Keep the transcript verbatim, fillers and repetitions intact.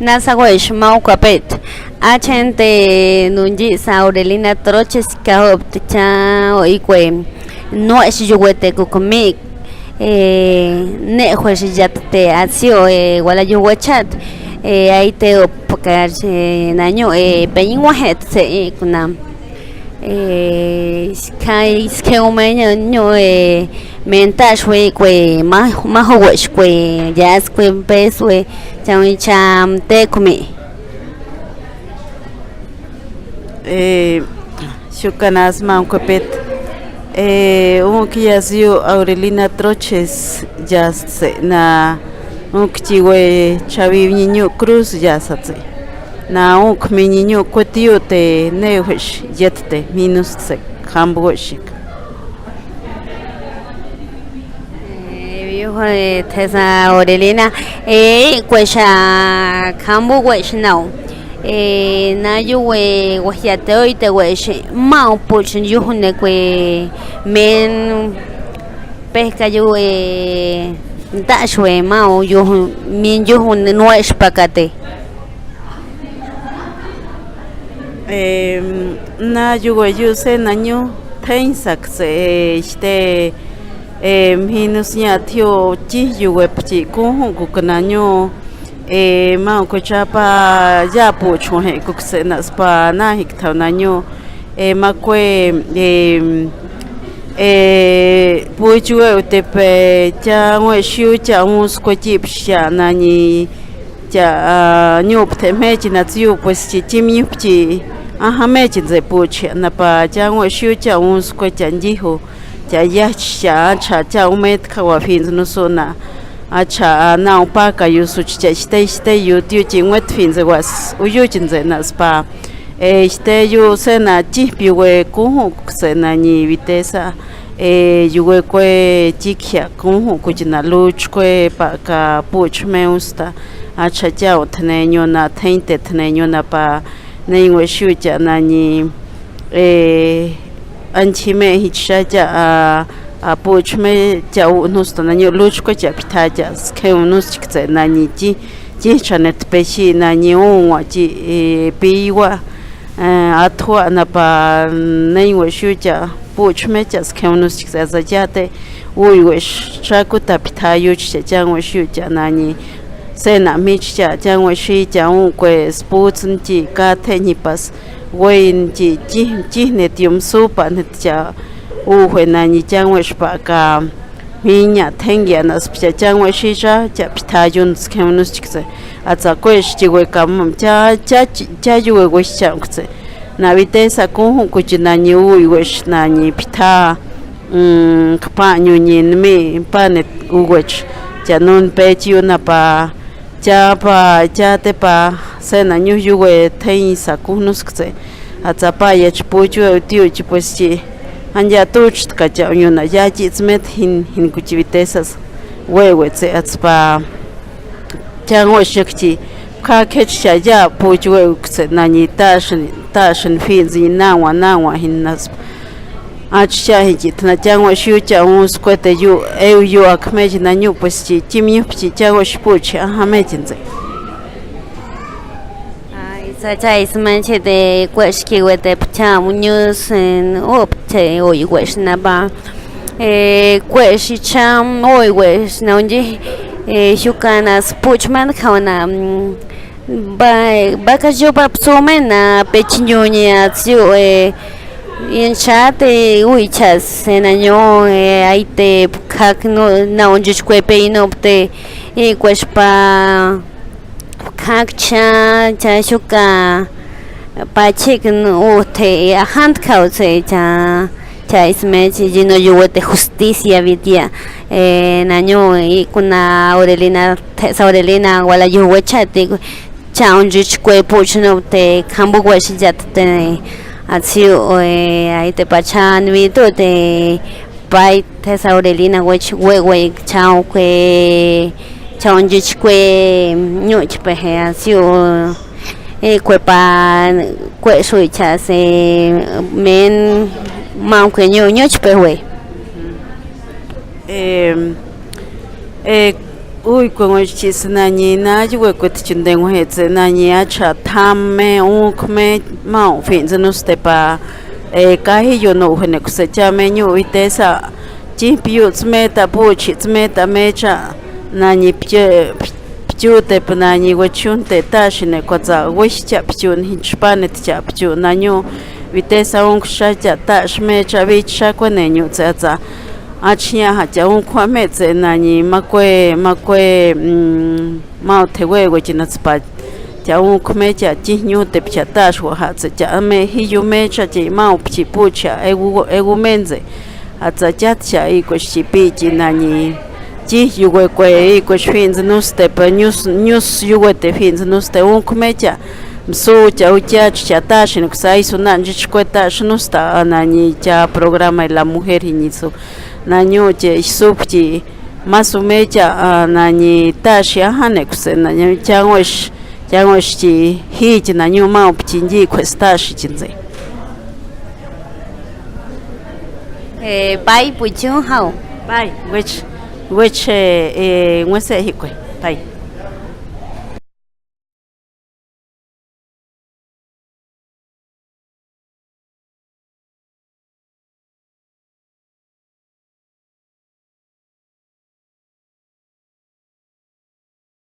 Nasa wesh mau kapet. Achente nunji sa Aurelina Troches kahopt cha o ikwe. Nuesh yuwe te kukmik. Eh, ne juesh yat te asio, eh, wala yuwe chat. Eh, ahí te opkar, eh, naño, eh, peñin wahet se, eh, kuna. Eh, skai, skeumeño, ño, eh, mentash we kwe, ma, ma ho wesh kwe, yas kwe, pes we, cham, cham, te kumi. Eh, shukanas man kwepet. Eh, un ki yas yu Aurelina Troches, yas se na, un ki we chavi niño Cruz, yas se. Na un kmi niño kwet yu te ne wesh yet te minus se kambu weshik. Eh, yuho, eh, tesa Aurelina, eh, kwesha kambu wesh nao. Eh, na yuwe wahya te oy te wesh, mau puch yuhune kwe men pehka yuwe, dash we mau yuhu, min yuhun nuesh pakate. Em, na yuwe yu se naño, thensak se, eh, este, em, hinus nya tio chi yuwe pchi kuhu kuknaño, eh, ma ko chapa ya puchu he kukse na spa na hik thau naño, eh, ma kwe, em, eh, puchu e utepe cha ngwe shiu cha uns ko chi psha na ni, cha, ah, nyup te mechi na tsu pues chi, chi miup chi. Aha, mechi nze puchi na pa cha ngwe shiu cha uns ko cha njihu. Cha yach cha, cha, cha umet ka wa finz nusu na. Acha, ah, na upa ka yusu chi cha shite, shite yu tiu chi ngwet finz was. Uyu chi nze na spa. Eh, shite yu se na chi piwe kuhu se na ni vitesa. Eh, yuwe kwe chi kia kuhu kuchi na luch kwe pa ka puch me usta. Acha cha utne nyo na thente tne nyo na pa ne ngwe shiu cha na ni, eh, anchi me hicha cha, a, a puch me cha u nusta na ni luch kwe cha pita cha ske u nus chikse na ni chi, chi cha net peshi na ni u wa chi, eh, piwa. Eh, athwa na pa ne ngwe shiu cha puch me cha ske u nus chikse za cha te. Ui we sh-, cha kuta pita yu chi cha ngwe shiu cha na ni. Se na mi chi cha, cha ngwe shi cha un kwe sputs nchi ka te ni pas. Wei nchi chi, chi ne tium supa ne cha. U hwe na ni cha ngwe shpa ka. Minya thengia na sp cha, cha ngwe shi cha, cha pita yun ske unus chikse. Atsa kwe shi chi we ka mum cha, cha, cha yu we shi cha kse. Na vitesa kuhu kuchi na ni u we shi na ni pita. Mm, kpa nyu ni mi pa ne u we ch-, cha nun pe chi u na pa. Cha pa, cha te pa, se na nyu yu we thei sa ku nus kse. Atsa pa ye chi pu chu e tiu chi pues chi. Anja tu chi ka cha nyu na ya chi tsmet hin, hin ku chi vitesas. We we tse ats pa. Cha ngo shek chi. Ka ke cha ya pu chu e kse na ni ta shin, ta shin fin zi na wa, na wa hin nas. Ach cha hi chi tna cha ngo shiu cha un skwete yu, e yu ak me chi na nyu pues chi, chi mi chi cha ngo shi pu chi, aha me chi nze. Ai, sa cha isman che te kwesh ki we te pcha munyus en op te oi kwesh na ba. Eh, kwesh cham oi kwesh na unji, eh, shuka na spuch man khauna, mm, ba, ba ka jo ba psume na pechinyo ni atsio, eh, in cha te ui chas, eh, na nyo, eh, ai te khak no, na unji kwe pe ino te, eh, kwesh pa, Khak cha, cha shuka, pa chik nu u the, a hand kau se cha, cha isme chi jino yuwe te justicia vitia. Eh, na nyu i kuna Aurelina, te sa Aurelina, wala yuwe cha te, cha un jich kwe puch no te, kambu kwe shi jat te, atsiu, eh, ai te pa cha nwi tu te, Pai, te sa Aurelina, wech, we, we, chao kwe, chao njich kwe, nyoch pe he, asiu, eh, kwe pa, kwe sui cha se, men, ma kwe nyo, nyoch pe we. Em, eh, Uy, kwe ngwe chi se nañi, na yu we kwe tichunde ngwe hetse nañi, acha tham me, unk me, mau, fin ze nus te pa, e, kahi yu no hene kuse cha me nyu ite sa, chi piu tsme ta pu chi tsme ta me cha, nañi pie, piu te pa nañi we chun te ta shine kwa za, we cha piu ni chpa ne cha piu nañu, vite sa unk sha cha ta shme cha vi cha kwe ne nyu tse za. Achia ha cha unk hwa me tse nañi, ma kwe, ma kwe, mm, mau te we we chi na tspa. Cha unk me cha chi nyu te cha ta shwa ha tse cha me hi yu me cha chi mau chi pu cha e gu, e gu menze. Ha tsa cha cha i kwe shi pi chi nañi. Chi yu we kwe i kwe shi fin ze nus te pa nyus, nyus yu we te fin ze nus te unk me cha. Msu cha u cha cha ta shin ksa i su nañi chi kwe ta shin nus ta nañi cha programa la mujer hi ni su. Nañu che sup chi, masu me cha, a, nañi ta shi a hane kuse, nañu cha ngwe shi, cha ngwe shi chi, hi chi nañu mau pi chi nji kwe sta shi chi nze. E, pai pu chu hau. Pai, ngwe chi, ngwe chi, e, ngwe se hi kwe, pai.